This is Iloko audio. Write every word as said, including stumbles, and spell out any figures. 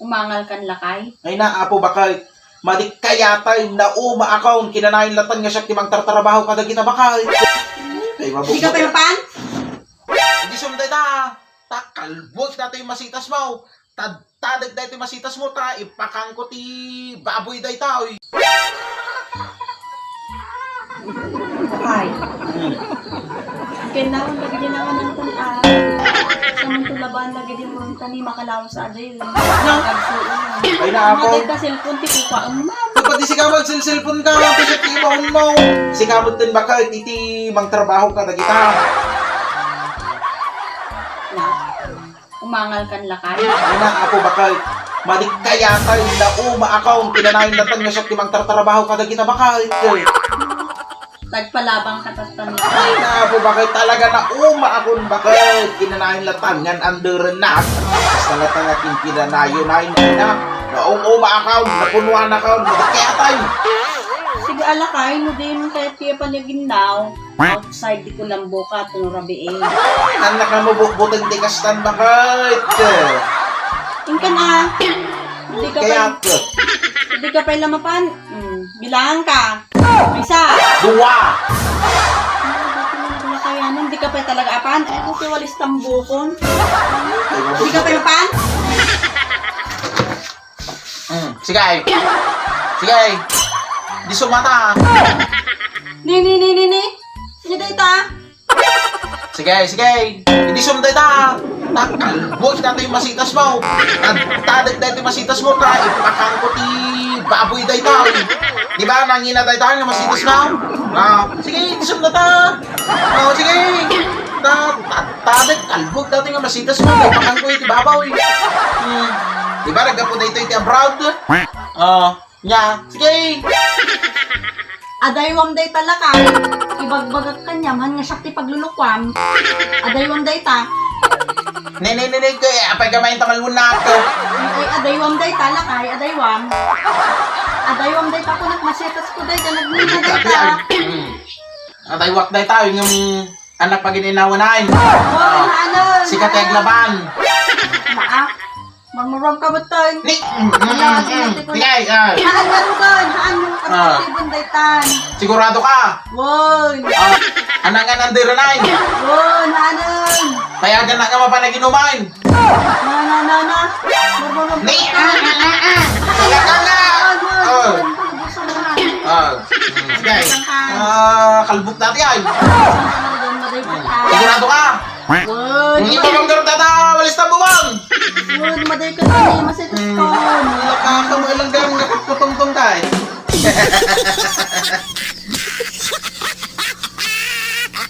Umangal kan lakay? Ay na, Apo Bakay. Madi kayatay, nauma akon, kinanayon latta nga siak ti mangtartrabaho kadagita bakay. Ay, mabuk- Di ka pa mapan? Di sumda ita. Ta, kalbuek datoy masitas mo. Tad-, tadek daytoy masitas mo, ta, ipakangko ti baboy daytoy. Ay. Hmm. Kailangan lagi din naman ang tan-, ah, sa mong tulaban lagi din mo ang tani, makalawas sa aday, yun. Ay, na ako. Matay ka cellphone, ti kukuhaan mo. Pagpati si Kamag, sil-, cellphone ka, ang pisit ti ibaon mo. Si Kamag din baka, iti, mangtrabaho ka, dagita. Na. Umangal kan lakay? Ay na, Apo Bakay. Madi kayatay, nauma akon, kinanayon latta nga siak ti mangtartrabaho kadagita bakay. Nagpalabang ka tattan. Ay na, Apo Bakay, talaga nauma akon bakay. Kinanayon latta ngan anderennak. Basta latta nga kinkinanayon ay na. Naum-uma akon, napunuan akon, madi kayatay. Sige, alakay, no di mo kaya tiya panaginnaw. Outside di ko lang buka, tuno rabiin. Anak nga mabukbuteng ti kastan, bakit? Ingkan, ah. Di ka pa, Kaya, di ka pa ilamapan. Hmm, bilangan ka. Isa. Dua. Wala kaya nun, di ka pa talaga apan. Ay, kung walis tambukon. Di ka pa ilamapan? Mm, sige. Sige. Di sumata. Ni, ni, ni, ni, ni. Ni dayta. Sige, sige. Di sumata dayta. Takal. Buwag na tayo masitas mo. Tadek na tayo masitas mo. Ta, ipakangko ti baboy dayta. Di ba, nangina dayta nga masitas mo? Ah, sige, di sumata. Oh, sige. Ta, ta, Tabet, kalbog dati nga masitas mo, kay pakangko iti babaw, eh. Hmm. Di ba, naggapu daytoy iti abroad? Oh, nya, sige. Adaywam dayta lakay, ibagbagak kaniam, han nga siak ti paglulukuam. Adaywam dayta. Ne, ne, ne, ne, kay, apay ka main tamalwon na ako. Ay, adaywam dayta lakay, adaywam. Adaywam dayta kunak masitas ko dayta, nagmina dayta. Hmm. Adaywak dayta, yung Anak pagin-inawanan. Hoy, ah, haanun, sika ti haanun. Aglaban. Maa, mangurong ka beton. Ni, mm, mm, mm, mm. Sige, ah. Haanun, haanun, haanun, ah. Ang tibon daytan. Sigurado ka? Won. Ah, anangan ang diranay. Won, haanun. Payagan na nga mapanaginuman. Na, na, na, na. Ni, ah, ah, ah, ah. Talaga na. Ah. Ah. Hmm, sige. Ah, kalbok dati ay. Sigurado ka? Hindi pa bang garot data? Walis na buwan. Won, maday ka na, masitas ka. Nakakamalang gang nakakatungtong ka eh.